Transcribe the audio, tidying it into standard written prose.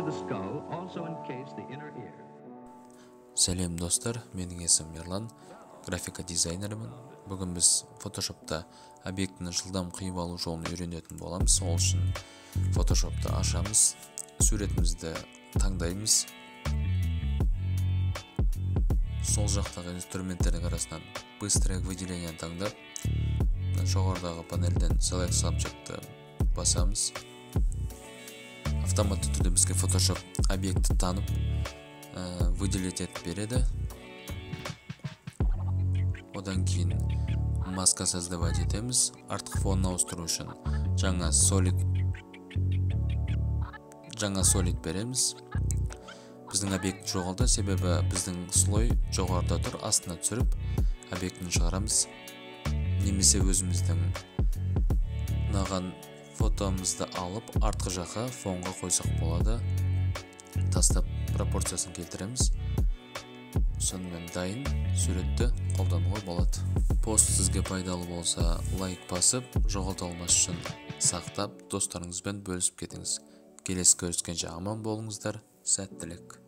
of the skull also encase the inner ear. Сәлем, достар, менің есімім Ерлан, графика дизайнерімін. Бүгін біз Photoshopта объектіні жылдам қиып алу жолын үйренетін боламыз. Ол үшін Photoshopты ашамыз, суретімізді таңдаймыз. Сол жақтағы инструменттердің арасынан быстрое выделение таңдап, жоғарыдағы панельден Select Subject-ті басамыз. Автоматты түрде бізге Photoshop объектті танып, выделить етіп береді. Одан кейін маска создавать етеміз. Артқы фонын ауыстыру үшін жаңа solid береміз. Біздің объект жоғалды, себебі біздің слой жоғарыда тұр. Астына түсіріп, объектіні шығарамыз немесе өзіміздің ұнаған фотомызды алып, артқы жаққа фонға қойсақ болады. Тастап, пропорциясын келтіреміз. Сонымен дайын суретті қолдануға болады. Пост сізге пайдалы болса, лайк басып, жоғалта алмас үшін сақтап, достарыңызбен бөлісіп кетіңіз. Келесі көріскенше аман болыңыздар, сәттілік!